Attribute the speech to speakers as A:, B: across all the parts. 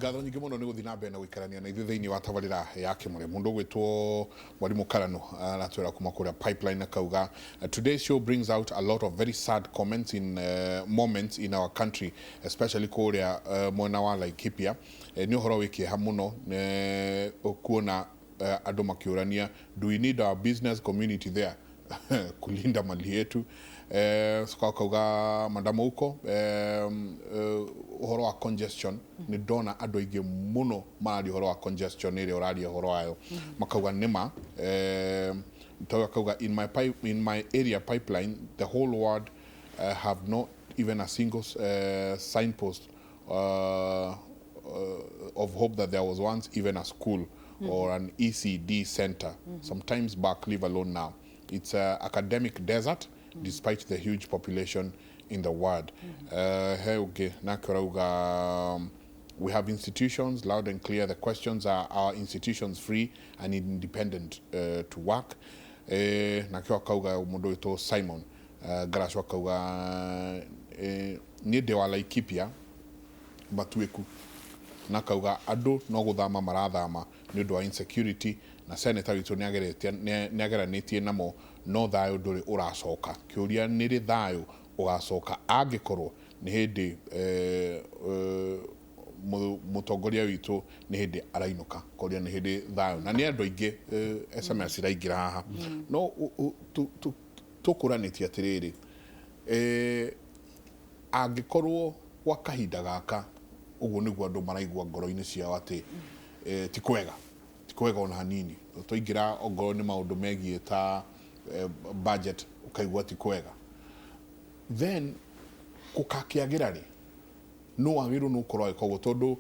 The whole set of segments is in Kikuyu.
A: Ngatho nyingĩ mũno nĩ gũthiĩ na mbere na gũikarania na ithuĩ thĩinĩ wa tabarĩra ya Kĩmũre. Mũndũ ũgwĩtwo Mwarimũ Karanu aratwĩra kuma kũrĩa Pipeline, akauga, "Today's show brings out a lot of very sad comments in moments in our country, especially kũrĩa mwena wa Laikipia. Nĩ ũhoro wĩ kĩeha mũno kuona andũ makĩũrania, 'Do we need our business community there kulinda mali yetu?'" Coka ũkauga madamo uko ũhoro wa congestion, nĩ ndona andũ aingĩ mũno mararia ũhoro wa congestion ĩrĩa ũraria ũhoro wayo, makauga nĩma toyo. Akauga, In my area, Pipeline, the whole ward have not even a single signpost of hope that there was once even a school or an ECD center sometimes back, leave alone now. It's an academic desert despite the huge population in the ward." He ũngĩ nake ũrauga, "We have institutions loud and clear. The questions are, our institutions free and independent to work?" Nake akauga, mũndũ wĩtwo Simon Garaco akauga, "Niĩ ndĩ wa Laikipia Matuĩku," na akauga andũ no gũthama marathama nĩ ũndũ wa insecurity, na senator witũ nĩ ageranĩtie namo, no thayũ ndũrĩ ũracoka. Kĩũria nĩ rĩ thayũ ũgacoka angĩkorwo nĩ hĩndĩ mũtongoria witũ nĩ hĩndĩ arainũka, koria nĩ hĩndĩ thayũ. Na nĩ andũ aingĩ SMS iraingĩra haha, no tũkũranĩtie atĩrĩrĩ, angĩkorwo gwa kahinda gaka ũguo nĩguo andũ maraigua ngoro-inĩ ciao atĩ ti kwega, ti kwega ona hanini, twaingĩra ongorwo nĩ maũndũ megiĩ ta budget, ũkaigua ti kwega, then gũkakĩagĩra rĩ, no wagĩrĩirwo nĩ gũkorwo agĩka ũguo? Tondũ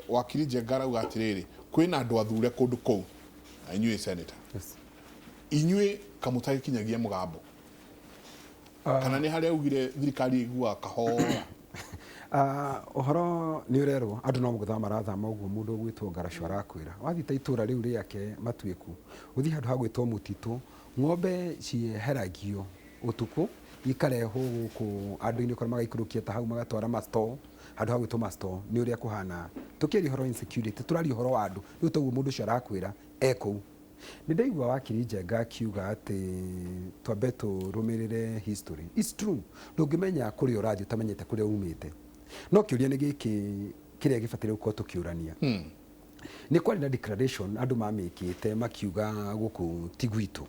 A: wakiri Njenga arauga atĩrĩrĩ, kwĩna andũ athure kũndũ kũu, na inyuĩ senator, inyuĩ kamũtagĩkinyagia mũgambo, kana nĩ harĩa augire thirikari ĩiguaga kahora?
B: Ũhoro nĩ ũrerwo andũ no gũthama marathama, ũguo mũndũ ũgwĩtwo Ngaracu arakwĩra. Wathiĩ ta itũra rĩu rĩake Matuĩku, ũthiĩ handũ hagwĩtwo Mũtitũ, ng'ombe cieheragio ũtukũ ikarehwo gũkũ andũ-inĩ kũrĩa magaikũrũkia ta hau, magatwara ma-store, handũ hagwĩtwo ma-store. Nĩ ũrĩa kũhana. Tũkĩaria ũhoro wa insecurity, tũraria ũhoro wa andũ rĩu toguo mũndũ ũcio arakwĩra e kũu. Nĩ ndaigua wakiri Njenga akiuga atĩ twambe tũrũmĩrĩre history. It's true, ndũngĩmenya kũrĩa ũrathiĩ ũtamenyete kũrĩa umĩte. No kĩũria nĩ gĩkĩ kĩrĩa gĩbataire gũkorwo tũkĩũrania: nĩ kwarĩ na declaration andũ mamĩkĩte makiuga gũkũ ti gwitũ.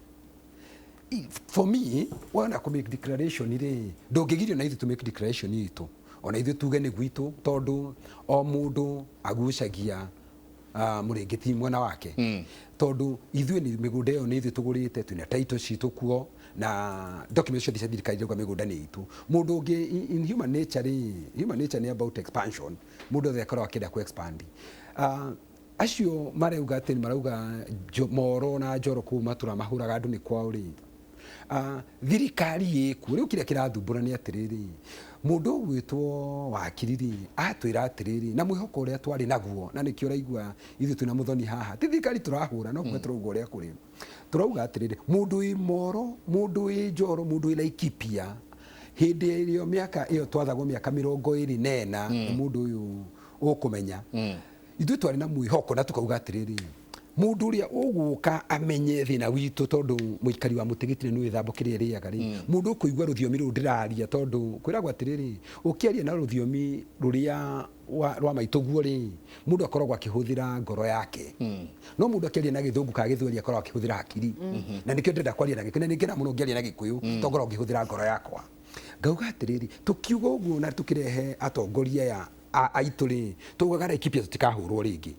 B: For me, wona kũ make declaration rĩ, ndũngĩgirio na ithuĩ tũ make declaration itũ, ona ithuĩ tuge nĩ gwitũ, tondũ o mũndũ agucagia mũrĩngĩti mwena wake, tondũ ithuĩ nĩ mĩgũnda ĩyo nĩ ithuĩ tũgũrĩte, twĩna title citũ kuo na documents ciothe cia thirikari irauga mĩgũnda nĩ itũ. Mũndũ ũngĩ, in human nature rĩ, human nature nĩ about expansion. Mũndũ othe akoragwo akĩenda ku expand. Acio marauga atĩ marauga Moro na Njoro kũu matũra mahũraga andũ nĩ kwao rĩ, thirikari ĩkuo rĩu. Kĩrĩa kĩrathumbũra nĩ atĩrĩrĩ, mũndũ ũgwĩtwo wakiri rĩ, atwĩra atĩrĩrĩ, na mwĩhoko ũrĩa twarĩ naguo, na nĩkĩo ũraigua ithuĩ twĩna mũthoni haha, ti thirikari tũrahũra, no kuga tũrauga ũrĩa kũrĩ. Tũrauga atĩrĩrĩ, mũndũ wĩ Moro, mũndũ wĩ Njoro, mũndũ wĩ Laikipia, hĩndĩ ĩrĩa mĩaka ĩyo twathagwo mĩaka 24 nĩ mũndũ ũyũ ũkũmenya, ithuĩ twarĩ na mwĩhoko na tukauga atĩrĩrĩ, mũndũ ũrĩa ũgũka amenye thĩna witũ, tondũ mũikari wa mũtĩ gĩtirĩ nĩ wĩthambo kĩrĩa ĩrĩaga rĩ, mũndũ ũkũigua rũthiomi rũrũ ndĩraria, tondũ kwĩragwo atĩrĩrĩ, ũkĩaria na rũthiomi rũrĩa rwa maitũguo rĩ, mũndũ akoragwo akĩhũthĩra ngoro yake, no mũndũ akĩaria na Gĩthũngũ kana Gĩthweri akoragwo akĩhũthĩra hakiri. Na nĩkĩo ndĩrenda kwaria na Gĩkũyũ, na nĩngena mũno ngĩaria na Gĩkũyũ, tondũ ngoragwo ngĩhũthĩra ngoro yakwa. Ngauga atĩrĩrĩ, tũkiuga ũguo na tũkĩrehe atongoria aya aitũ rĩ, taugaga Laikipia tũtikahũrwo rĩngĩ.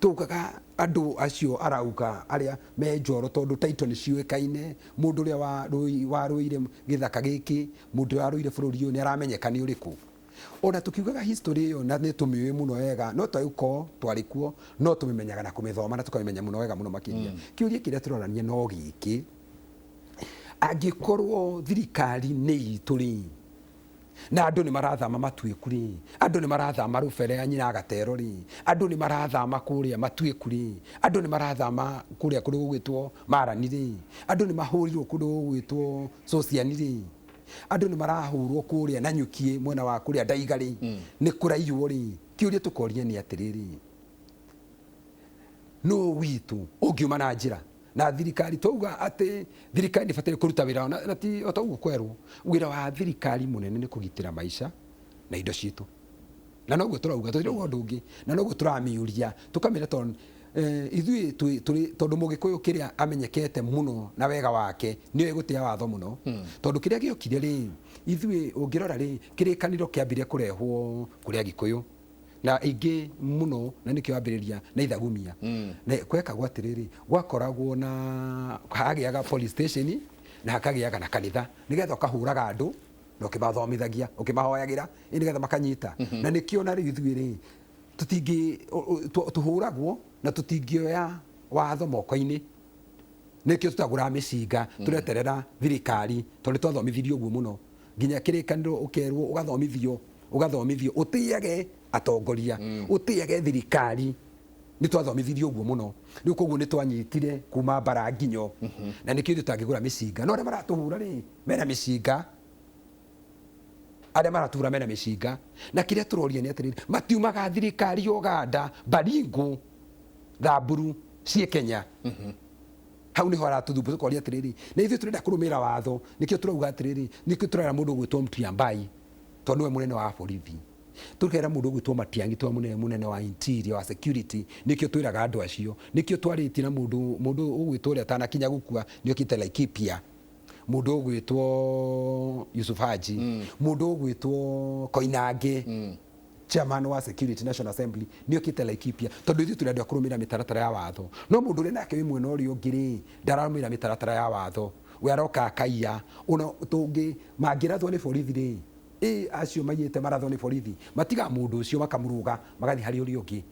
B: Taugaga andũ acio arauga arĩa me Njoro, tondũ title nĩ ciũĩkaine, mũndũ ũrĩa warũire gĩthaka gĩkĩ, mũndũ ũrĩa warũire bũrũri ũyũ nĩ aramenyeka nĩ ũrĩkũ. Ona tũkiugaga history ĩyo na nĩ tũmĩũĩ mũno wega, no twagĩkorwo twarĩ kuo, no tũmĩmenyaga na kũmĩthoma na tũkamĩmenya mũno wega mũno makĩria. Kĩũria kĩrĩa tũrorania no gĩkĩ: angĩkorwo thirikari nĩ itũ rĩ, na andũ nĩ marathama Matuĩku rĩ, andũ nĩ marathama Rũbere ya nyina Gatero rĩ, andũ nĩ marathama kũrĩa Matuĩku rĩ, andũ nĩ marathama kũrĩa kũndũ gũgwĩtwo Marani rĩ, andũ nĩ mahũrirwo kũndũ gũgwĩtwo Sociani rĩ, andũ nĩ marahũrwo kũrĩa Nanyukiĩ, mwena wa kũrĩa Ndaiga rĩ, nĩ kũraiywo rĩ. Kĩũria tũkoria nĩ atĩrĩrĩ, nũ witũ ũngiuma na njĩra na thirikari? Twauga atĩ thirikari nĩ ĩbataire kũruta wĩra wao, na ti o ta ũguo kwerwo, wĩra wa thirikari mũnene nĩ kũgitĩra maica na indo citũ, na noguo tũrauga, tũtirauga ũndũ ũngĩ, na noguo tũramĩũria tũkamĩra, tondũ ithuĩ tũrĩ, tondũ Mũgĩkũyũ kĩrĩa amenyekete mũno na wega wake nĩoĩ gũtĩa watho mũno, tondũ kĩrĩa gĩokire rĩ, ithuĩ ũngĩrora rĩ, kĩrĩkanĩro kĩambire kũrehwo kũrĩ Agĩkũyũ na ingĩ mũno, na nĩkĩo ambĩrĩria na ithagumia. Na kwekagwo atĩrĩrĩ, gwakoragwo na hagĩaga police station na hakagĩaga na kanitha, nĩgetha ũkahũraga andũ na ũkĩmathomithagia, ũkĩmahoyagĩra, ĩ nĩgetha makanyita. Na nĩkĩo na rĩu ithuĩ rĩ, tũtingĩ tũhũragwo na tũtingĩoya watho moko-inĩ, nĩkĩo tũtagũraga mĩcinga, tũreterera thirikari, tondũ nĩ twathomithirio ũguo mũno, nginya kĩrĩkanĩro ũkerwo, ũgathomithio, ũgathomithio ũtĩage atongoria, ũtĩage thirikari. Nĩ twathomithirio ũguo mũno. Rĩu koguo nĩ twanyitire kuma mbara nginyo, na nĩkĩo ithuĩ tũtangĩgũra mĩcinga. No arĩa maratũhũra rĩ, mena mĩcinga, arĩa maratũhũra mena mĩcinga. Na kĩrĩa tũroria nĩ atĩrĩrĩ, matiumaga thirikari ya Uganda, Baringo, Thamburu ciĩ Kenya, hau niho aratũthumbũ. Tũkoria atĩrĩrĩ, na ithuĩ tũrenda kũrũmĩrĩra watho, nĩkĩo tũrauga atĩrĩrĩ, nĩkĩo tũrera mũndũ ũgwĩtwo Mtiambai, tondũ nĩwe mũnene wa borithi, tũkera mũndũ ũgwĩtwo Matiang'i, tondũ mũnene wa interior, wa security. Nĩkĩo twĩraga andũ acio, nĩkĩo twarĩtie na mũndũ ũgwĩtwo ũrĩa atanakinya gũkua, nĩokĩte Laikipia, mũndũ ũgwĩtwo Yusuf Haji, mũndũ ũgwĩtwo Koinange, chairman wa security, National Assembly, nĩokĩte Laikipia, tondũ ithuĩ tũrĩ andũ a kũrũmĩrĩra mĩtaratara ya watho. No mũndũ ũrĩa nake wĩ mwena ũrĩa ũngĩ rĩ, ndararũmĩrĩra mĩtaratara ya watho, we aroka akaiya. Ona tũngĩ mangĩrathwo nĩ borithi rĩ, ĩ acio maiyĩte marathwo nĩ borithi, matigaga mũndũ ũcio, makamũrũga, magathiĩ harĩ ũrĩa ũngĩ,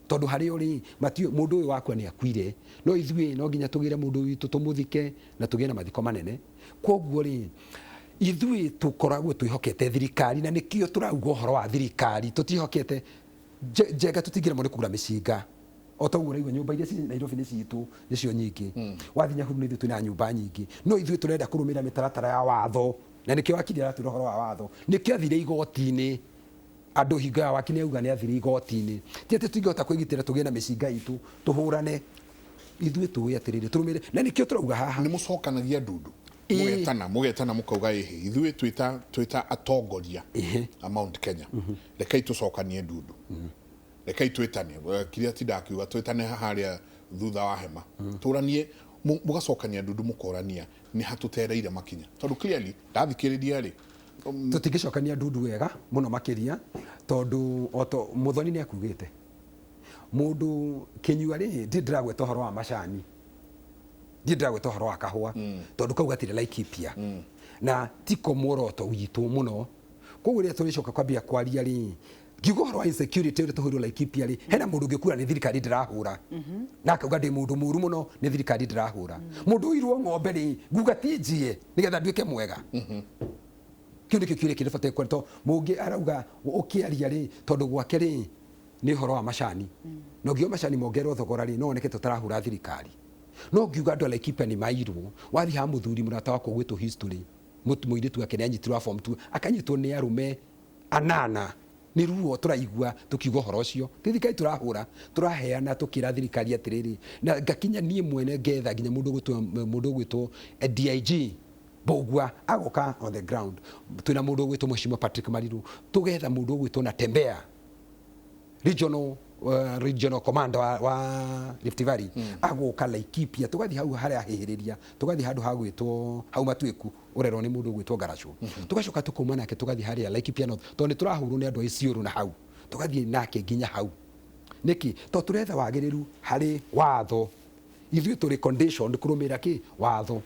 B: tondũ harĩ ũrĩ matiũĩ mũndũ ũyũ wakua nĩ akuire. No ithuĩ no nginya tũgĩre mũndũ witũ, tũmũthike na tũgĩe na mathiko manene. Koguo rĩ, ithuĩ tũkoragwo twĩhokete thirikari, na nĩkĩo tũrauga ũhoro wa thirikari. Tũtihokete Njenga, tũtingĩremwo nĩ kũgũra mĩcinga. O ta ũguo ũraigua, nyũmba iria ciĩ Nairobi nĩ citũ, nĩcio nyingĩ. Wathiĩ Nyahururu nĩ ithuĩ twĩna nyũmba nyingĩ. No ithuĩ tũrenda kũrũmĩrĩra mĩtaratara ya watho, na nĩkĩo wakiri aratwĩra ũhoro wa watho, nĩkĩo athire igoti-inĩ. Andũ hingo ya waki nĩ auga nĩ athire igoti-inĩ. Ti atĩ tũtingĩhota kwĩgitĩra, tũgĩe na mĩcinga itũ tũhũrane. Ithuĩ tũĩ atĩrĩrĩ, tũrũmĩrĩre, na nĩkĩo tũrauga haha.
A: Nĩ mũcokanagia ndundu, mũgetana, mũgetana, mũkauga, ĩhĩ, ithuĩ twĩta atongoria a Mount Kenya, rekei tũcokanie ndundu, rekei twĩtane, kĩrĩa tindaga akiuga, twĩtane harĩa thutha wa hema, tũranie. Mũgacokania ndundu, mũkorania nĩ hatũtereire makinya, tondũ clearly ndathikĩrĩria rĩ,
B: Tũtingĩcokania ndundu wega mũno makĩria, tondũ oto Mũthoni nĩ akugĩte mũndũ kĩnyua rĩ, ndirĩ ndĩragweta ũhoro wa macani, ndirĩ ndĩragweta ũhoro wa kahũa, tondũ kau gatirĩ Laikipia na tiko muoroto witũ mũno. Koguo rĩrĩa tũrĩcoka kwambia kwaria rĩ, ngiuga ũhoro wa insecurity ũrĩa tũhũirwo Laikipia rĩ, hena mũndũ ũngĩkura nĩ thirikari ndĩrahũra, na akauga ndĩ mũndũ mũru mũno, nĩ thirikari ndĩrahũra. Mũndũ ũirwo ng'ombe rĩ, nguga ti njiĩ nĩgetha nduĩke mwega. Kĩu nĩkĩo kĩũria kĩrĩa bataire kwaria, tondũ mũngĩ arauga ũkĩaria rĩ, tondũ gwake rĩ nĩ ũhoro wa macani, na ũngiuga macani mongererwo thogora rĩ, no woneke tũtarahũra thirikari. No ngiuga andũ a Laikipia nĩ mairwo, wathiĩ ha mũthuri mũrata wakwa ũgwĩtwo History, mũirĩtu wake nĩ anyitirwo wa form 2, akanyitwo nĩ arũme anana. Nĩ ruo tũraigua tũkiuga ũhoro ũcio. Ti thirikari tũrahũra, tũraheana, tũkĩra thirikari atĩrĩrĩ, na ngakinya niĩ mwene ngetha nginya mũndũ ũgwĩtwo DIG Mbũgua agoka on the ground. Twĩna mũndũ ũgwĩtwo Mheshimiwa Patrick Mariru, tũgetha mũndũ ũgwĩtwo Natembea, regional commander wa Rift Valley, agoka Laikipia. Tũgathiĩ hau harĩa ahĩhĩrĩria, tũgathiĩ handũ hagwĩtwo hau Matuĩku, ũrerwo nĩ mũndũ ũgwĩtwo Ngaracũ. Tũgacoka tũkauma nake, tũgathiĩ harĩa Laikipia North, tondũ nĩ tũrahũrwo nĩ andũ a Isiolo na hau, tũgathiĩ nake nginya hau. Nĩkĩ? Tondũ tũretha wagĩrĩru harĩ watho. Ithuĩ tũrĩ conditioned kũrũmĩrĩra kĩ watho.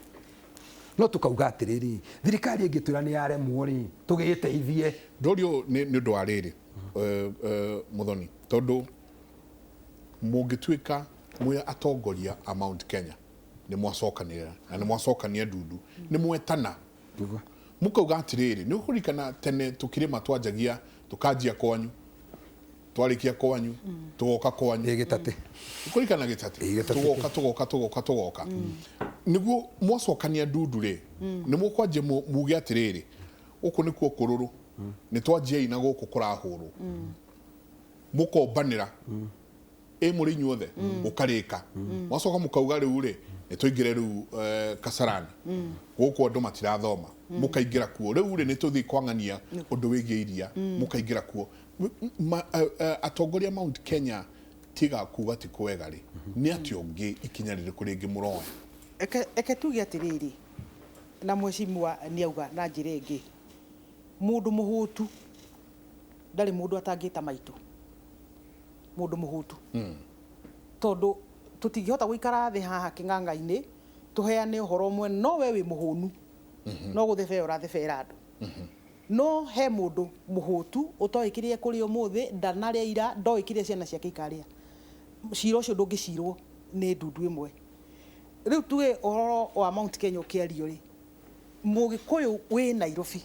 B: No tũkauga atĩrĩrĩ, thirikari ĩngĩtwĩra nĩ yaremwo rĩ, tũgĩteithie.
A: Ndorio nĩ ũndũ wa rĩrĩ, Muthoni, tondũ mũngĩtuĩka mwĩ atongoria a Mount Kenya, nĩ mwacokanĩrĩra na nĩ mwacokania ndundu, nĩ mwetana, mũkauga atĩrĩrĩ, nĩ ũkũririkana tene tũkĩrĩma twanjagia, tũkanjia kwanyu, twarĩkia kwanyu tũgoka kwanyu.
B: Ĩ, gĩtatĩ.
A: Ũkũririkana gĩtatĩ?
B: Ĩ, gĩtatĩ.
A: Tũgoka, tũgoka, tũgoka, tũgoka. Nĩguo mwacokania ndundu rĩ, nĩ mũkwanjia muge atĩrĩrĩ, gũkũ nĩkuo kũrũrũ, nĩ twanjiei na gũkũ kũrahũrwo. Mũkombanĩra ĩ mũrĩ inyuothe mũkarĩka, mwacoka mũkauga rĩu rĩ nĩ tũingĩre rĩu Kasarani gũkũ andũ matirathoma, mũkaingĩra kuo. Rĩu rĩ nĩ tũthiĩ kwang'ania ũndũ wĩgiĩ iria, mũkaingĩra kuo. Atongoria Mount Kenya, tiga kuga ti kwega rĩ, nĩ atĩ ũngĩ ikinya rĩrĩkũ rĩngĩ mũroya?
C: Eke tuge atĩrĩrĩ, na mheshimiwa nĩ auga na njĩra ĩngĩ, mũndũ mũhũtu ndarĩ mũndũ atangĩta maitũ, mũndũ mũhũtu, tondũ tũtingĩhota gũikara thĩ haha kĩng'ang'a-inĩ tũheane ũhoro ũmwe no we wĩ mũhũnu, no gũthebea ũrathebera andũ. No he mũndũ mũhũtu ũtoĩ kĩrĩa kũrĩ ũmũthĩ, ndanarĩa ira, ndoĩ kĩrĩa ciana ciake ikarĩa. Cira ũcio ndũngĩcirwo nĩ ndundu ĩmwe. Rĩu tuge ũhoro wa Mount Kenya ũkĩario rĩ, Mũgĩkũyũ wĩ Nairobi,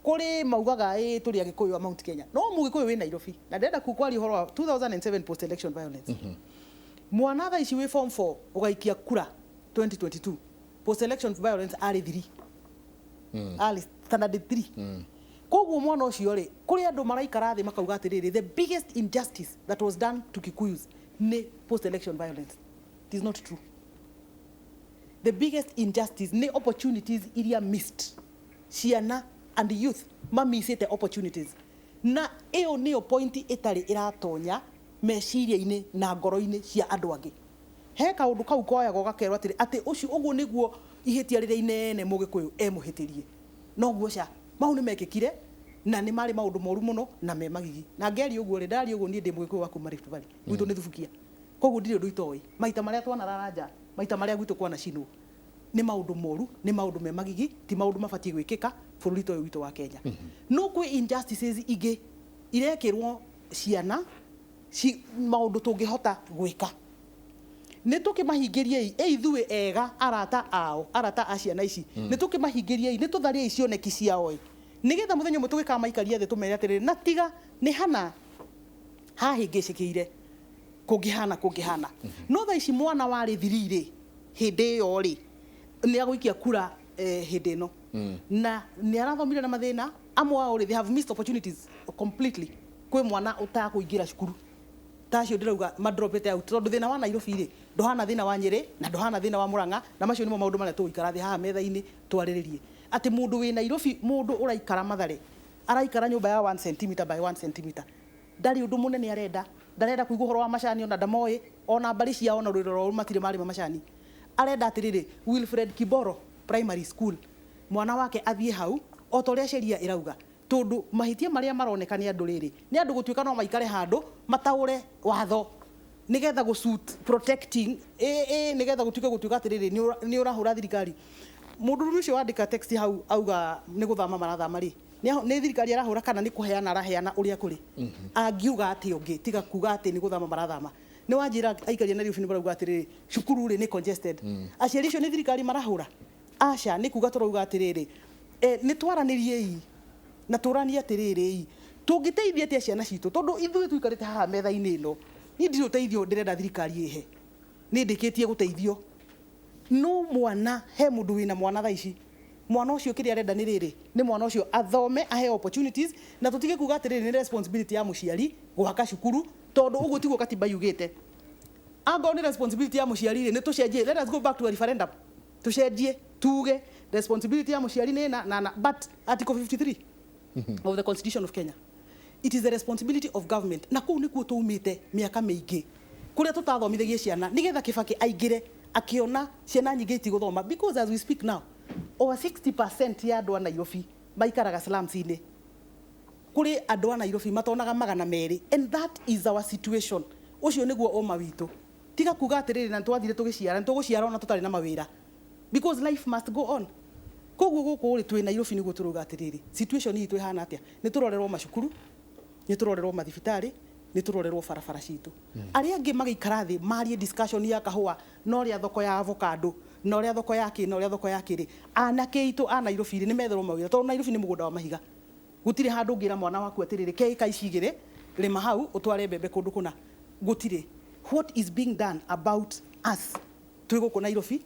C: kũrĩ maugaga ĩ tũrĩ Agĩkũyũ a Mount Kenya, no Mũgĩkũyũ wĩ Nairobi na ndĩrenda kwaria ũhoro wa 2007 post election violence. Mwana thaa ici wĩ form 4 ũgaikia kura 2022 post election violence arĩ 3, arĩ standard 3. Koguo mwana ũcio rĩ, kũrĩ andũ maraikara thĩ makauga atĩrĩrĩ, the biggest injustice that was done to Kikuyus nĩ post election violence. It is not true. The biggest injustice nĩ opportunities iria missed. Ciana and youth mamissĩte opportunities, na ĩyo nĩyo point ĩtarĩ ĩratonya meciria-inĩ na ngoro-inĩ cia andũ angĩ. He kaũndũ kau koyagwo gakerwo atĩrĩ atĩ ũcio ũguo nĩguo ihĩtia rĩrĩa inene Mũgĩkũyũ emũhĩtĩrie. Noguo ca mau nĩ mekĩkire na nĩ marĩ maũndũ moru mũno na me magigi. Na ngeria ũguo rĩ, ndaria ũguo, niĩ ndĩ Mũgĩkũyũ wa kuma Rift Valley, gwitũ nĩ Thubukia, koguo ndirĩ ũndũ itoĩ. Maita marĩa twanarara nja, maita marĩa gwitũ kwanacinwo, nĩ maũndũ moru, nĩ maũndũ me magigi, ti maũndũ mabatiĩ gwĩkĩka bũrũri ta ũyũ witũ wa Kenya. No kwĩ injustices ingĩ irekĩrwo ciana ci maũndũ tũngĩhota gwĩka nĩ tũkĩmahingĩriei. Ĩ ithuĩ ega arata ao, arata a ciana ici, nĩ tũkĩmahingĩriei, nĩ tũthariei cioneki ciao ĩ, nĩgetha mũthenya ũmwe tũgĩkamaikaria thĩ tũmere atĩrĩrĩ, na tiga nĩ hana hahĩngĩcĩkĩire kũngĩhana kũngĩhana. No thaa ici mwana warĩ thiri-rĩ, hĩndĩ ĩyo rĩ nĩ agũikia kura hĩndĩ ĩno na nĩ arathomire na mathĩna amwe ao rĩ, they have missed opportunities completely. Kwĩ mwana ũtakũingĩra cukuru ta acio ndĩrauga madropete out, tondũ thĩna wa Nairobi rĩ ndũhana thĩna wa Nyĩrĩ na ndũhana thĩna wa Murang'a. Na macio nĩmo maũndũ marĩa tũgũikara thĩ haha metha-inĩ twarĩrĩrie, atĩ mũndũ wĩ Nairobi, mũndũ ũraikara Mathare, araikara nyũmba ya 1 cm by 1 cm, ndarĩ ũndũ mũnene arenda, ndarenda kũigua ũhoro wa macani, ona ndamoĩ, ona mbarĩ ciao na rũrĩrĩ rwao matirĩ marĩma macani. Arenda atĩrĩrĩ, Wilfred Kiboro Primary School, mwana wake athiĩ hau o ta ũrĩa sheria ĩrauga, tondũ mahĩtia marĩa maroneka nĩ andũ rĩrĩ nĩ andũ gũtuĩka no maikare handũ mataũre watho nĩgetha gũ suit protecting ĩ nĩgetha gũtuĩke gũtuĩka atĩrĩrĩ nĩ ũrahũra thirikari. Mũndũrũme ũcio wandĩka text hau auga nĩ gũthama marathama rĩ, nĩ thirikari arahũra kana nĩ kũheana araheana ũrĩa kũrĩ? Angiuga atĩ ũngĩ tiga kuga atĩ nĩ gũthama marathama? Nĩ wanjĩra aikaria Nairobi nĩ marauga atĩrĩrĩ, cukuru rĩ nĩ congested. Aciari acio nĩ thirikari marahũra? Aca, nĩ kuga tũrauga atĩrĩrĩ, nĩ twaranĩriei na tũranie atĩrĩrĩ, tũngĩteithia atĩa ciana citũ? Tondũ ithuĩ tũikarĩte haha metha-inĩ ĩno, niĩ ndirĩ ũteithio ndĩrenda thirikari ĩhe, nĩ ndĩkĩtie gũteithio. No mwana, he mũndũ wĩna mwana thaa ici, mwana ũcio kĩrĩa arenda nĩ rĩrĩ, nĩ mwana ũcio athome, aheo opportunities, na tũtige kuga atĩrĩrĩ nĩ responsibility ya mũciari gwaka cukuru, tondũ ũguo tiguo katiba yugĩte. Angorwo nĩ responsibility ya mũciari rĩ, nĩ tũcenjie. Let us go back to a referendum, tũcenjie tuge responsibility ya mũciari nĩ na na na. But article 53 of the Constitution of Kenya, it is the responsibility of government. Na kũu nĩkuo tũumĩte mĩaka mĩingĩ kũrĩa tũtathomithagia ciana, nĩgetha Kĩbakĩ aingĩre akĩona ciana nyingĩ itigũthoma, because as we speak now, over 60% ya andũ a Nairobi maikaraga slums-inĩ. Kũrĩ andũ a Nairobi matonaga 200, and that is our situation. Ũcio nĩguo ũma witũ. Tiga kuga atĩrĩrĩ na twathire tũgĩciara, nĩ tũgũciara ona tũtarĩ na mawĩra, because life must go on. Koguo gũkũ rĩ twĩ Nairobi nĩguo tũrauga atĩrĩrĩ, situation itũ ĩhana atĩa? Nĩ tũrorerwo macukuru, nĩ tũrorerwo mathibitarĩ, nĩ tũrorerwo barabara citũ. Arĩa angĩ magĩikara thĩ marie discussion ya kahũa na ũrĩa thoko ya avocado na ũrĩa thoko ya kĩ na ũrĩa thoko ya kĩrĩ. Anake aitũ a Nairobi rĩ, nĩ metherwo mawĩra, tondũ Nairobi nĩ mũgũnda wa mahiga. Gũtirĩ handũ ũngĩra mwana waku atĩrĩrĩ, ke ĩka ici igĩrĩ, rĩma hau ũtware mbembe kũndũ kũna. Gũtirĩ. What is being done about us twĩ gũkũ Nairobi?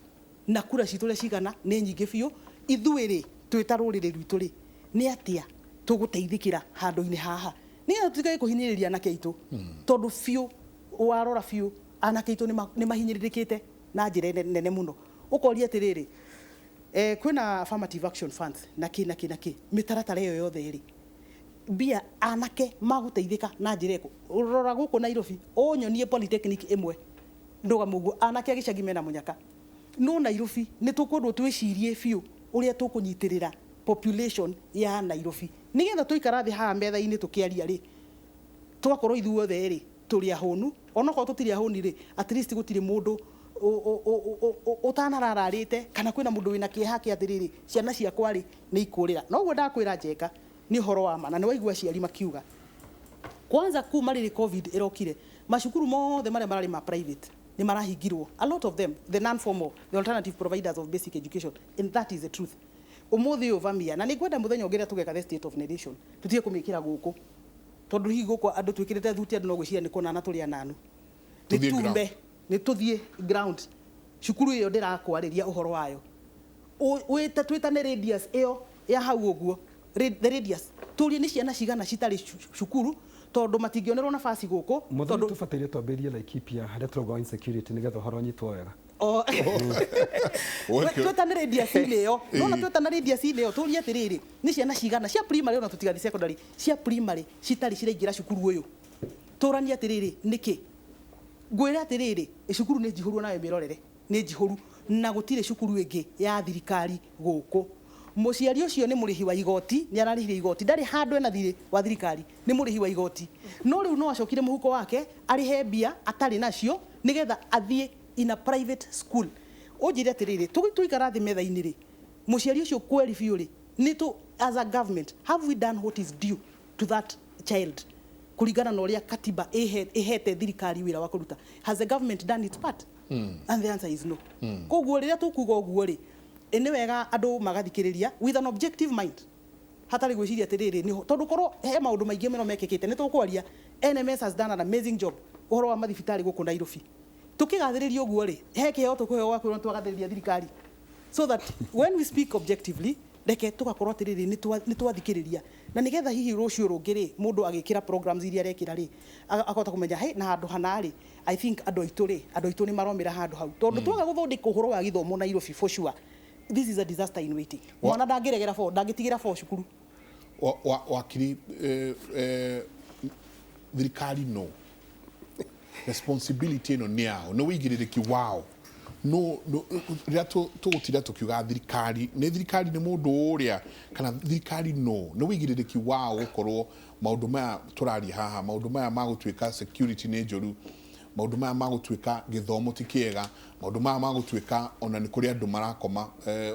C: Na kura citũ ũrĩa cigana nĩ nyingĩ biũ. Ithuĩ rĩ, twĩ ta rũrĩrĩ rwitũ rĩ, nĩ atĩa tũgũteithĩkĩra handũ-inĩ haha? Nĩgetha tũtige kũhinyĩrĩria anake aitũ, tondũ biũ warora biũ anake aitũ nĩ mahinyĩrĩrĩkĩte na njĩra nene mũno. Ũkoria atĩrĩrĩ, kwĩna affirmative action funds na kĩ na kĩ na kĩ, mĩtaratara ĩyo yothe rĩ, mbia anake magũteithĩka na njĩra ĩrĩkũ? Rora gũkũ Nairobi, ũnyonie polytechnic ĩmwe ndũgama ũguo anake a gĩcagi mena mũnyaka. No Nairobi nĩ tũkwendwo twĩcirie biũ ũrĩa tũkũnyitĩrĩra population ya Nairobi, nĩgetha tũikara thĩ haha metha-inĩ tũkĩaria rĩ, tũgakorwo ithuothe rĩ tũrĩ ahũnu. Onokorwo tũtirĩ ahũni rĩ, at least gũtirĩ mũndũ ũtanarararĩte kana kwĩna mũndũ wĩna kĩeha kĩa atĩrĩrĩ, ciana ciakwa rĩ nĩ ikũrĩra. Noguo ndakwĩra Njenga, nĩ ũhoro wa ma, na nĩ waigua aciari makiuga kwanza kuma rĩrĩ COVID ĩrokire, macukuru mothe marĩa mararĩ ma private nĩ marahingirwo, a lot of them, the non formal, the alternative providers of basic education, and that is the truth. Ũmũthĩ ũyũ vamia, na nĩ ngwenda mũthenya ũngĩ rĩrĩa tũgeka the state of the nation tũtige kũmĩkĩra gũkũ, tondũ hihi gũkũ andũ twĩkĩrĩte thuti, andũ no gwĩciria nĩ kũnana tũrĩ ananu. Nĩ
A: Tũthiĩ ground.
C: Tumbe nĩ tũthiĩ ground, cukuru ĩyo ndĩrakwarĩria ũhoro wayo, wĩte twĩtane radius ĩyo ya hau ũguo, the radius, tũrie nĩ ciana cigana citarĩ cukuru, tondũ matingĩonerwo nabasi gũkũ.
B: Mũthoni,
C: tondũ
B: tũbataire twambĩrĩrie Laikipia harĩa tũrauga insecurity nĩgetha ũhoro ũnyitwo wega.
C: Twĩtane radius-inĩ ĩyo, nona twĩtana radius-inĩ ĩyo, tũrie atĩrĩrĩ, nĩ ciana cigana cia primary, ona tũtigathiĩ secondary, cia primary citarĩ ciraingĩra cukuru ũyũ. Tũranie atĩrĩrĩ, nĩkĩ ngwĩra atĩrĩrĩ, cukuru nĩ njihũru, onawe mĩrorere nĩ njihũru, na gũtirĩ cukuru ĩngĩ ya thirikari gũkũ. Mũciari ũcio nĩ mũrĩhi wa igoti, nĩ ararĩhire igoti, ndarĩ handũ ena thirĩ wa thirikari, nĩ mũrĩhi wa igoti, no rĩu no acokire mũhuko wake arĩhe mbia atarĩ nacio nĩgetha athiĩ in a private school. Ũnjĩre atĩrĩrĩ, tũikara thĩ metha-inĩ rĩ, mũciari ũcio kweri biũ rĩ, nĩ tũ as a government, have we done what is due to that child kũringana na ũrĩa katiba ĩhete thirikari wĩra wa kũruta? Has the government done its part? And the answer is no. Koguo rĩrĩa tũkuga ũguo rĩ, nĩ wega andũ magathikĩrĩria with an objective mind, hatarĩ gwĩciria atĩrĩrĩ nĩ tondũ korwo he maũndũ maingĩ mũno mekĩkĩte nĩ tũkwaria. NMS has done an amazing job ũhoro wa mathibitarĩ gũkũ Nairobi. Tũkĩgathĩrĩria ũguo rĩ, he kĩheo tũkũheo gwa kwĩrwo twagathĩrĩria thirikari, so that when we speak objectively, reke tũgakorwo atĩrĩrĩ nĩ twathikĩrĩria, na nĩgetha hihi rũciũ rũngĩ rĩ, mũndũ agĩkĩra programs iria arekĩra rĩ, akahota kũmenya hey, na handũ hana rĩ, I think andũ aitũ rĩ, andũ aitũ nĩ maromĩra handũ hau, tondũ twaga gũthondeka ũhoro wa gĩthomo Nairobi, for sure this is a disaster in waiting. Mwana ndangĩregera bo, ndangĩtigĩra bo cukuru.
A: Wakiri, thirikari no responsibility ĩno nĩ yao, nĩ wĩigĩrĩrĩki wao, no rĩrĩa tũgũtinda tũkiuga thirikari nĩ thirikari nĩ mũndũ ũrĩa kana thirikari no nĩ wĩigĩrĩrĩki wao gũkorwo maũndũ maya tũraria haha, maũndũ maya ma gũtuĩka security nĩ njũru, maũndũ maya ma gũtuĩka gĩthomo ti kĩega, maũndũ maya ma gũtuĩka ona nĩ kũrĩ andũ marakoma,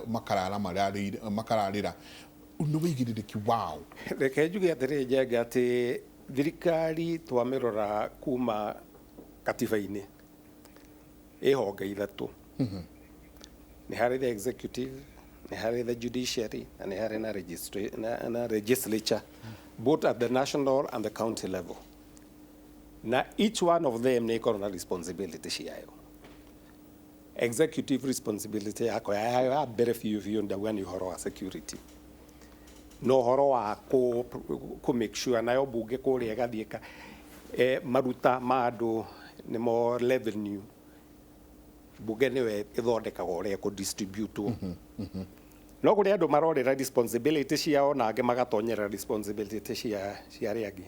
A: makarara makararĩra, nĩ wĩigĩrĩrĩki wao.
D: Reke njuge atĩrĩrĩ Njenga, atĩ thirikari twamĩrora kuma katiba-inĩ ĩ honge ithatũ. Nĩ harĩ the executive, nĩ harĩ the judiciary, na nĩ harĩ na legislature, both at the national and the county level, na each one of them nĩ ĩkorwo na responsibility ciayo. Executive responsibility yako yayo ya mbere biũ biũ ndauga nĩ ũhoro wa security no ũhoro wa kũ make sure nayo bunge kũrĩa ĩgathiĩ ka maruta ma andũ nĩmo revenue, bunge nĩwe ĩthondekaga ũrĩa ĩkũ-distribute. No kũrĩ andũ marorĩra responsibility ciao na angĩ magatonyera responsibility cia arĩa angĩ,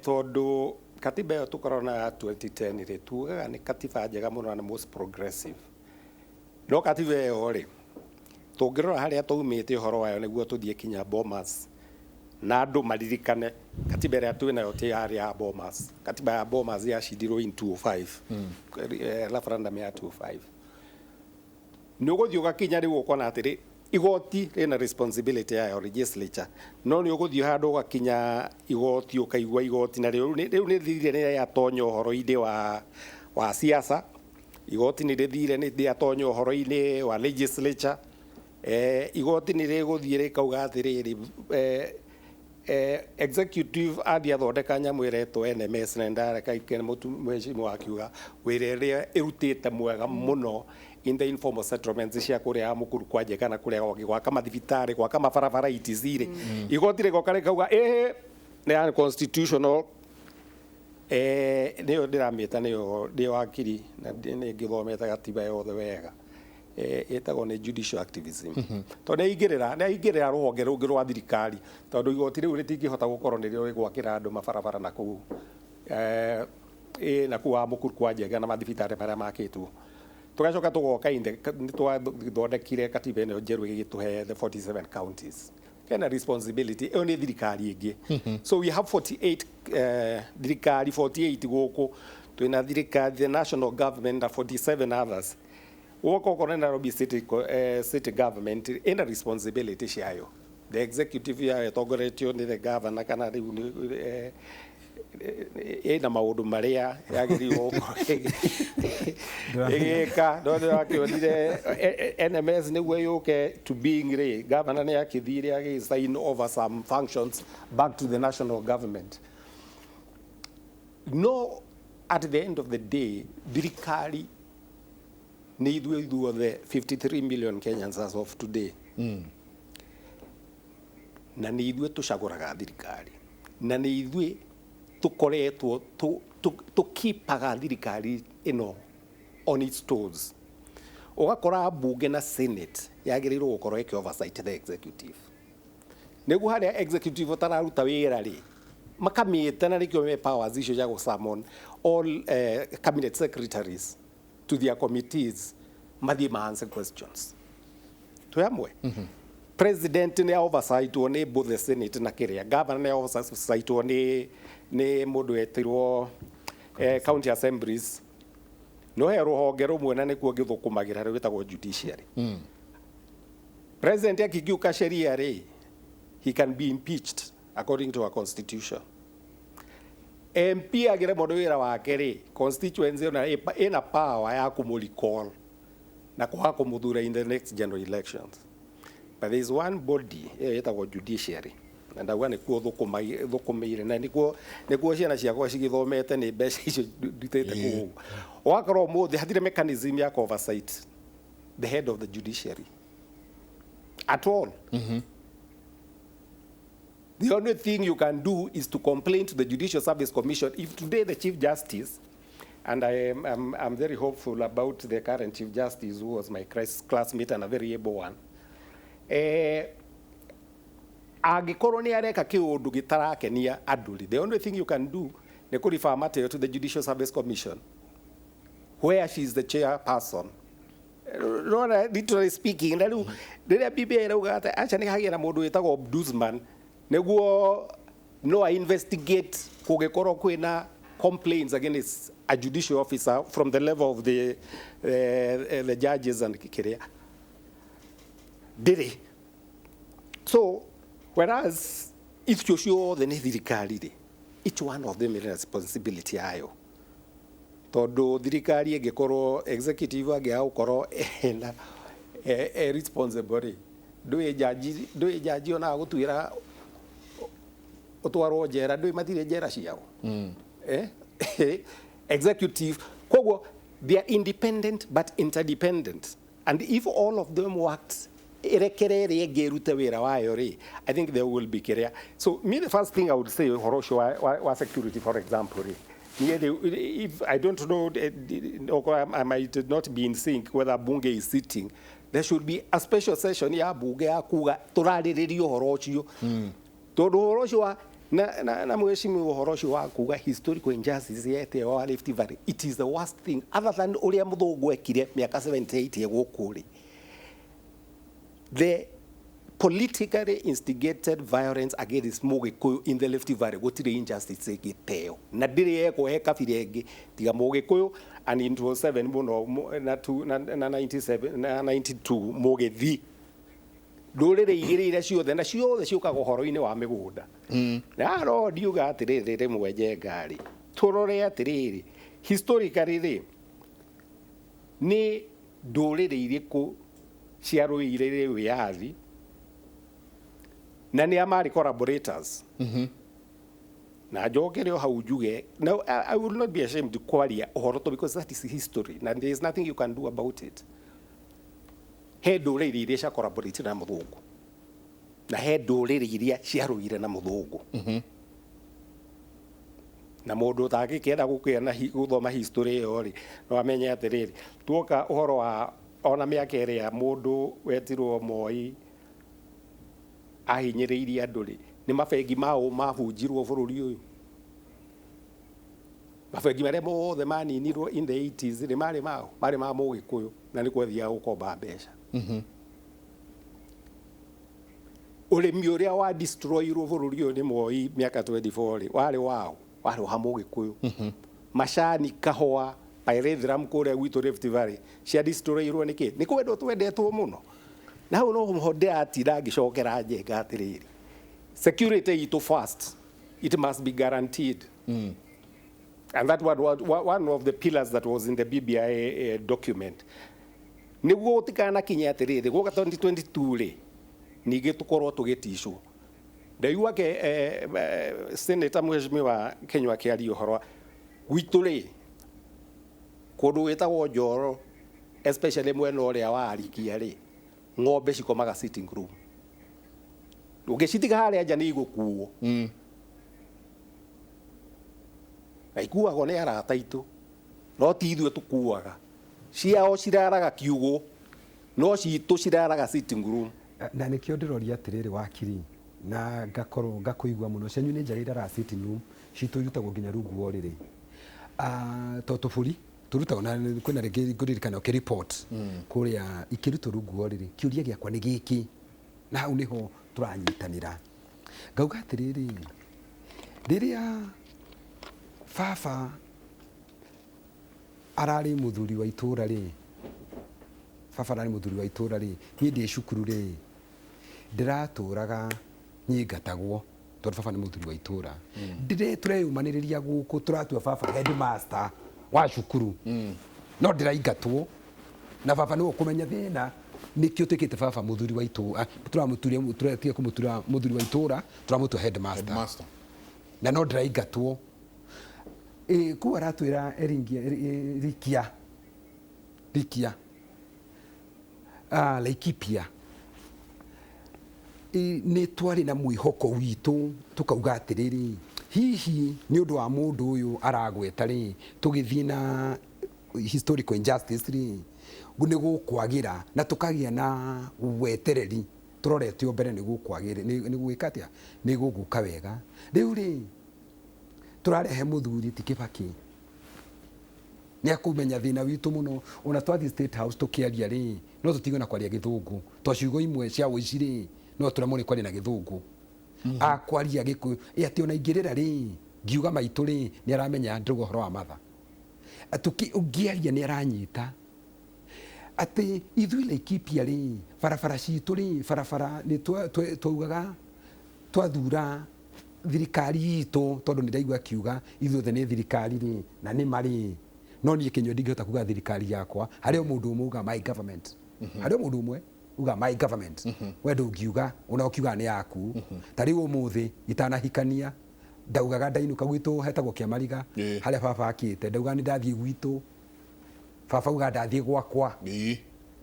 D: tondũ katiba ĩyo tũkoragwo na ya 2010 rĩ, tugaga nĩ katiba njega mũno na nĩ most progressive, no katiba ĩyo rĩ, tũngĩrora harĩa twaumĩte ũhoro wayo nĩguo tũthiĩ kinya Bomas na andũ maririkane katiba ĩrĩa twĩ nayo ti yarĩ ya Bomas. Katiba ya Bomas yacindirwo in 2005, referendum ya 2005. Nĩ ũgũthiĩ ũgakinya rĩu ũkona atĩrĩ igoti rĩna responsibility yayo, legislature, no nĩ ũgũthiĩ handũ ũgakinya igoti ũkaigua igoti na rĩu nĩ thire nĩ yatonya ũhoro-inĩ wa siasa, igoti nĩ rĩthire nĩ rĩatonya ũhoro-inĩ wa legislature, igoti nĩ rĩgũthiĩ rĩkauga atĩrĩrĩ, executive athiĩ athondeka nyamũ ĩretwo NMS, na ndareka ikene mheshimiwa akiuga wĩra ĩrĩa ĩrutĩte mwega mũno in the informal settlements cia kũrĩa Mukuru kwa Njenga na kũrĩa gwake, gwaka mathibitarĩ, gwaka mabarabara, etc rĩ, igoti rĩgoka rĩkauga ĩhĩ. Nĩ unconstitutional, nĩyo ndĩramĩta, nĩyo hakiri na nĩ ngĩthomete gatiba yothe wega, ĩtagwo nĩ judicial activism, tondũ nĩ aingĩrĩra rũhonge rũngĩ rwa thirikari, tondũ igoti rĩu rĩtingĩhota gũkorwo nĩrĩo rĩgwakĩra andũ mabarabara na kũu na kũu wa Mũkuru kwa Njenga na mathibitarĩ marĩa makĩtwo. Tũgacoka tũgoka nĩ twathondekire katiba ĩno njerũ ĩgĩtũhe the 47 counties kena responsibility ĩyo nĩ thirikari ĩngĩ. So we have 48, thirikari 48 gũkũ. Twĩna thirikari, the national government, na 47 others. Woka okorwo nĩ Nairobi city, city government ĩna responsibility ciayo. The executive yayo ĩtongoretio nĩ the governor, kana rĩu nĩ ĩna maũndũ marĩa yagĩrĩirwo gũkorwo ĩgĩka. No nĩwakĩonire NMS nĩguo yũke to being rĩ, governor nĩ akĩthire agĩ sign over some functions back to the national government. No at the end of the day, thirikari nĩ ithuĩ ithuothe, 53 million Kenyans as of today, na nĩ ithuĩ tũcagũraga thirikari, na nĩ ithuĩ tũkoretwo tũkipaga thirikari ĩno on its toes. Ũgakora mbunge na senate yagĩrĩirwo gũkorwo ĩkĩ oversight the executive, nĩguo harĩa executive ũtararuta wĩra rĩ, makamĩta, na nĩkĩo me powers icio cia gũ summon all cabinet secretaries to their committees, mathiĩ ma answer questions. Twĩ hamwe? President nĩ oversightwo nĩ both the senate na kĩrĩa, governor nĩ oversightwo nĩ mũndũ wetirwo county assemblies. No he rũhonge rũmwe na nĩkuo ngĩthũkũmagĩra rwĩtagwo judiciary. President akikiuka sheria rĩ, he can be impeached according to our constitution. MP agĩremwo nĩ wĩra wake rĩ, constituency ona ĩna power ya kũmũ recall na kwaga kũmũthura in the next general elections. But there is one body ĩyo ĩtagwo judiciary, na ndauga nĩkuo thũkũmĩire, na nĩkuo ciana ciakwa cigĩthomete nĩ mbeca icio ndutĩte kũu. Ũgakorwo ũmũthĩ hatirĩ mechanism ya oversight the head of the judiciary at all. The only thing you can do is to complain to the Judicial Service Commission. If today the Chief Justice, and I'm very hopeful about the current Chief Justice, who was my classmate and a very able one, angĩkorwo nĩ areka kĩũndũ gĩtarakenia andũ rĩ, the only thing you can do nĩ kũ refer matter to the Judicial Service Commission, where she is the chairperson. Rora, literally speaking, na rĩu rĩrĩa BBI ĩrauga atĩ aca nĩ hagĩe na mũndũ wĩtagwo ombudsman nĩguo no a investigate kũngĩkorwo kwĩna complaints against a judicial officer from the level of the judges and kĩrĩa ndĩrĩ. So whereas icio ciothe nĩ thirikari rĩ, each one of them ĩrĩ responsibility yayo, tondũ thirikari ĩngĩkorwo executive angĩaga gũkorwo ena e responsible rĩ, ndũĩ jaji ona gũtuĩra ũtwarwo njera, ndũĩ matirĩ njera ciao, eh? Executive koguo they are independent but interdependent, and if all of them worked, ĩrekere ĩrĩa ĩngĩ ĩrute wĩra wayo rĩ, I think there will be kĩrĩa. So me, the first thing I would say, ũhoro ũcio wa security, for example rĩ, niĩ rĩ, if I don't know, okorwo I might not be in sync whether bunge is sitting, there should be a special session ya bunge ya kuga tũrarĩrĩria ũhoro ũcio, tondũ ũhoro ũcio wa na mheshimiwa, ũhoro ũcio wa kuga historical injustice yete wa Rift Valley, it is the worst thing other than ũrĩa mũthũngũ ekire mĩaka 78 gũkũ rĩ. The politically instigated violence against Mũgĩkũyũ in the Rift Valley, gũtirĩ injustice ĩngĩ na ndĩrĩ yekwo he kabira ĩngĩ tiga Mũgĩkũyũ, and in 2007 mũno na 97 na 92 Mũgĩthi. Ndũrĩrĩ igĩrĩ iria ciothe na ciothe ciũkaga ũhoro-inĩ wa mĩgũnda. Na no ndiuga atĩrĩrĩ, rĩmwe njenga rĩ, tũrore atĩrĩrĩ, historically rĩ, nĩ ndũrĩrĩ irĩkũ ciarũĩrĩire wĩyathi na nĩ a marĩ collaborators? Na njokere o hau njuge, no, I will not be ashamed kwaria ũhoro to because that is history and there is nothing you can do about it. He ndũrĩrĩ iria cia collaborate na mũthũngũ na he ndũrĩrĩ iria ciarũire na mũthũngũ. Na mũndũ ũtangĩkĩenda gũkĩa na gũthoma history ĩyo rĩ, no amenye atĩrĩrĩ, tuoka ũhoro wa ona mĩaka ĩrĩa mũndũ wetirwo Moi ahinyĩrĩirie andũ rĩ, nĩ mabengi mao mabunjirwo bũrũri ũyũ. Mabengi marĩa mothe maninirwo in the 80s nĩ marĩ mao, marĩ ma Mũgĩkũyũ, na nĩ kwethiaga gũkomba mbeca. Ũrĩmi ũrĩa wa destroyirwo bũrũri ũyũ nĩ Moi mĩaka 24 rĩ, warĩ wao, warĩ wa Mũgĩkũyũ. Macani, kahũa, pyrethrum kũrĩa gwitũ Rift Valley cia destroyirwo nĩkĩ? Nĩ kwendwo twendetwo mũno. Na hau no ho ndĩratinda ngĩcokera Njenga atĩrĩrĩ, security itũ first, it must be guaranteed. And that one, one of the pillars that was in the BBI document. Nĩguo gũtikanakinye atĩrĩrĩ, gwoka 2022 rĩ, ningĩ tũkorwo tũgĩticwo. Ndaigua ke Senator Mheshimiwa Kinyua akĩaria ũhoro wa gwitũ rĩ, kũndũ gwĩtagwo Njoro, especially mwena ũrĩa wa Arikia rĩ, ng'ombe cikomaga sitting room. Ũngĩcitiga harĩa nja nĩ igũkuo. Na ikuagwo nĩ arata aitũ, no ti ithuĩ tũkuaga. Ciao ciraraga kiugũ, no citũ ciraraga sitting room.
B: Na nĩkĩo ndĩroria atĩrĩrĩ wakiri, na ngakorwo ngakũigua mũno, cianyu nĩ njega iraraga sitting room, citũ irutagwo nginya rungu wa ũrĩrĩ. To tũbũri tũrutagwo na kwĩna rĩngĩ ngũririkana ũkĩ-report kũrĩa ikĩrutwo rungu wa ũrĩrĩ. Kĩũria gĩakwa nĩ gĩkĩ, na hau nĩho tũranyitanĩra. Ngauga atĩrĩrĩ, rĩrĩa baba ararĩ mũthuri wa itũra rĩ, baba ararĩ mũthuri wa itũra rĩ, niĩ ndĩ cukuru rĩ, ndĩratũraga nyingatagwo tondũ baba nĩ mũthuri wa itũra. Tũreyũmanĩrĩria gũkũ, tũratua baba headmaster wa cukuru, no ndĩraingatwo na baba nĩwe ũkũmenya thĩna nĩkĩo twĩkĩte baba mũthuri wa itũra, tũramũturia, tũratiga kũmũtura mũthuri wa itũra, tũramũtua headmaster.
A: Headmaster.
B: Na no ndĩraingatwo. Kũu aratwĩra eringia, Rikia, Rikia, Laikipia. Nĩ twarĩ na mwĩhoko witũ tũkauga atĩrĩrĩ, hihi nĩ ũndũ wa mũndũ ũyũ aragweta rĩ, tũgĩthiĩ na historical injustice rĩ, nĩ gũkwagĩra na tũkagĩa na wetereri tũrorete o mbere nĩ gũkwagĩra, nĩ gwĩka atĩa, nĩ gũgũka wega. Rĩu rĩ, tũrarehe mũthuri ti Kibaki, nĩ akũmenya thĩna witũ mũno. Ona twathiĩ State House tũkĩaria rĩ, no tũtigwe na kwaria gĩthũngũ, to ciugo imwe cia ũici rĩ, no tũremwo nĩ kwaria na gĩthũngũ. Akwaria gĩkũyũ, atĩ ona ingĩrĩra rĩ, ngiuga maitũ rĩ, nĩ aramenya ndĩrauga ũhoro wa matha. Ũngĩaria nĩ aranyita. Atĩ ithuĩ Laikipia rĩ, barabara citũ rĩ, barabara nĩ twaugaga twathura thirikari itũ, tondũ nĩ ndaigua akiuga ithuothe nĩ thirikari rĩ, na nĩ marĩ. No niĩ Kinyua ndingĩhota kuga thirikari yakwa, harĩ o mũndũ ũmwe uga my government. Harĩ o mũndũ ũmwe uga my government. We ndũngiuga, ona ũkiuga nĩ yaku. Ta rĩu ũmũthĩ itanahikania, ndaugaga ndainũka gwitũ hetagwo Kĩamariga, harĩa baba akĩte, ndaugaga nĩ ndathiĩ gwitũ. Baba uga ndathiĩ gwakwa.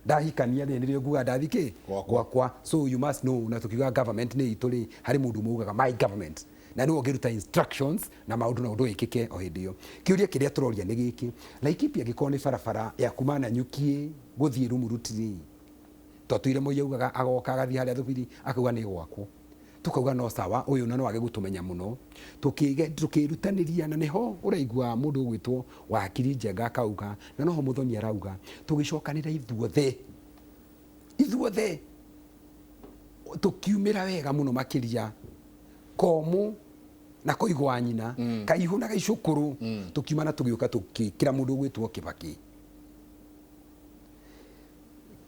B: Ndahikania rĩ, nĩrĩo nguga ndathiĩ kĩ?
A: Gwakwa.
B: Gwakwa. So you must know, na tukiuga government nĩ itũ rĩ, harĩ mũndũ ũmwe ugaga my government. Na nĩwe ũngĩruta instructions na maũndũ na ũndũ wĩkĩke o hĩndĩ ĩyo. Kĩũria kĩrĩa tũroria nĩ gĩkĩ, Laikipia angĩkorwo nĩ barabara ya kuma Nanyuki gũthiĩ Rumuruti rĩ, twatũire Moi augaga agoka agathiĩ harĩa Thubiri akauga nĩ gwakwo. Tukauga no sawa, ũyũ na no age gũtũmenya mũno. Tũkĩrutanĩria na nĩho ũraigua mũndũ ũgwĩtwo Wakiri Njenga akauga, na noho Mũthoni arauga, tũgĩcokanĩra ithuothe, ithuothe tũkiumĩra wega mũno makĩria, Komũ na Koigo wa nyina, Kaihũ na Gaicũkũrũ, tũkiuma na tũgĩũka tũkĩkĩra mũndũ ũgwĩtwo Kibaki.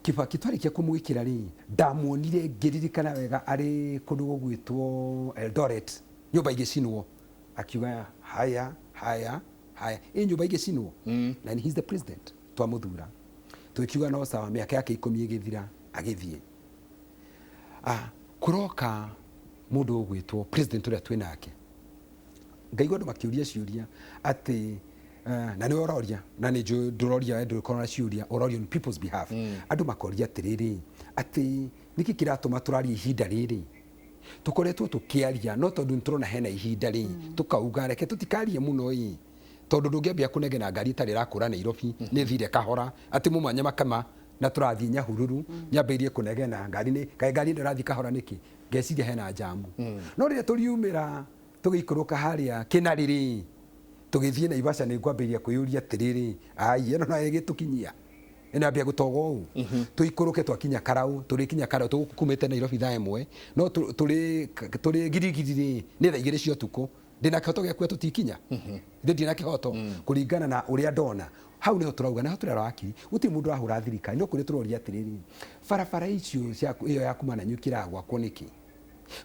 B: Kibaki twarĩkia kũmwĩkĩra rĩ, ndamuonire ngĩririkana wega arĩ kũndũ gũgwĩtwo Eldoret, nyũmba igĩcinwo, akiuga haya haya haya, ĩ nyũmba igĩcinwo, na he's the president, twamũthura. Tũkiuga no sawa, mĩaka yake 10 ĩgĩthira, agĩthiĩ. Kũroka mũndũ ũgwĩtwo president ũrĩa twĩ nake, ngaigua andũ makĩũria ciũria atĩ na nĩwe ũroria, na nĩ njũĩ ndũroria we ndũgĩkorwo na ciũria, ũroria on people's behalf. Andũ makoria atĩrĩrĩ, atĩ nĩkĩ kĩratũma tũraria ihinda rĩrĩ? Tũkoretwo tũkĩaria, no tondũ nĩ tũrona hena ihinda rĩ, tũkauga reke tũtikarie mũno ĩ, tondũ ndũngĩambia kũnegena ngari ĩtarĩ ĩrakũra Nairobi nĩ thire kahora atĩ mũmanye makama na tũrathiĩ Nyahururu nyambĩrĩrie kũnegena ngari nĩ kaĩ ngari ĩno ĩrathiĩ kahora nĩkĩ, ngeciria hena njamu. No rĩrĩa tũriumĩra tũgĩikũrũka harĩa Kĩnarĩ rĩ, tũgĩthiĩ Naivasha, nĩ ngwambĩrĩria kwĩyũria atĩrĩrĩ, ai ĩno no ĩgĩtũkinyia, ĩno yambia gũtoga ũũ. Tũikũrũke twakinya Karau, tũrĩkinya Karau tũkumĩte Nairobi thaa 1, no tũrĩ girigiri rĩ, nĩ thaa 2 cia ũtukũ. Ndĩna kĩhoto gĩa kuga tũtikinya? Ithe ndirĩ na kĩhoto kũringana na ũrĩa ndona. Hau nĩho tũrauga, nĩho tũrera wakiri, gũtirĩ mũndũ ũrahũra thirikari, no kũrĩa tũroria atĩrĩrĩ, barabara icio cia ĩyo ya kuma Nanyuki ĩraga gwakwo nĩkĩ?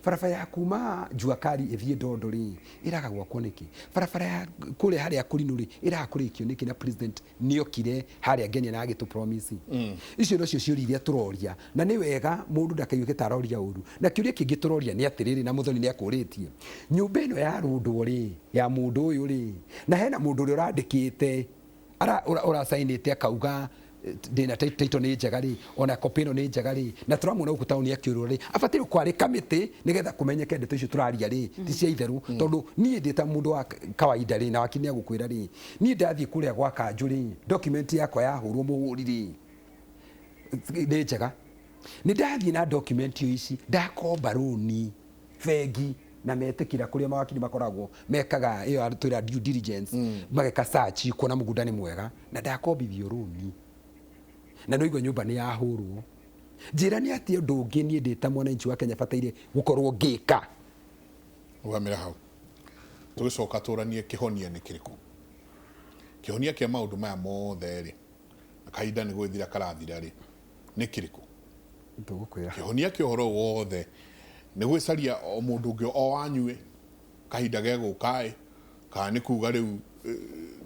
B: Barabara ya kuma Jua Kali ĩthiĩ Ndondo rĩ, ĩraga gwakwo nĩkĩ? Barabara ya kũrĩa harĩa Kũrinũ rĩ, ĩraga kũrĩkio nĩkĩ na president nĩokire harĩa Ngenia na agĩtũ promise? Icio nocio ciũria iria tũroria, na nĩ wega mũndũ ndakaiguĩke ta aroria ũru. Na kĩũria kĩngĩ tũroria nĩ atĩrĩrĩ, na Mũthoni nĩ akũrĩtie, nyũmba ĩno yarũndwo rĩ, ya mũndũ ũyũ rĩ, na hena mũndũ ũrĩa ũrandĩkĩte, ũracainĩte akauga ndĩna title nĩ njega rĩ, ona copy ĩno nĩ njega rĩ, na tũramuona gũkũ taũni akĩũrũra rĩ, abataire kwarĩ kamĩtĩ nĩgetha kũmenyeke ndeto icio tũraria rĩ ti cia itherũ. Tondũ niĩ ndĩ ta mũndũ wa kawaida rĩ, na wakiri nĩ agũkwĩra rĩ, niĩ ndathiĩ kũrĩa gwa kanjũ rĩ, document yakwa yahũrwo mũhũri rĩ, nĩ njega. Nĩ ndathiĩ na document ici ndakomba rũni bengi na metĩkĩra, kũrĩa mawakiri makoragwo mekaga ĩyo twĩra due diligence, mageka search kuona mũgũnda nĩ mwega, na ndakombithio rũni na nĩwaigua nyũmba nĩ yahũrwo. Njĩra nĩ atĩ ũndũ ũngĩ niĩ ndĩ ta mwananchi wa Kenya bataire gũkorwo ngĩka?
A: Rũgamĩra hau, tũgĩcoka tũranie kĩhonia nĩ kĩrĩkũ, kĩhonia kĩa maũndũ maya mothe rĩ, na kahinda nĩ gwĩthira karathira rĩ, nĩ kĩrĩkũ?
B: Tũgũkwĩra.
A: Kĩhonia kĩa ũhoro ũyũ wothe nĩ gwĩcaria o mũndũ ũngĩ o wanyu ĩ, kahinda gegũka ĩ, kana nĩ kuga rĩu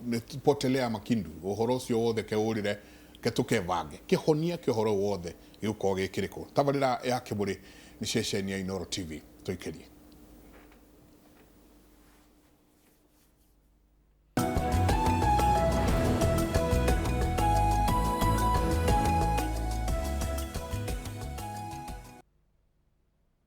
A: nĩ potelea makindu, ũhoro ũcio wothe keũrĩre ke tũkebange? Kĩhonia kĩa ũhoro ũyũ wothe gĩgũkorwo gĩ kĩrĩkũ? Tabarĩra ya Kĩbũrĩ nĩ ceceni ya Inooro TV, tũikĩrie.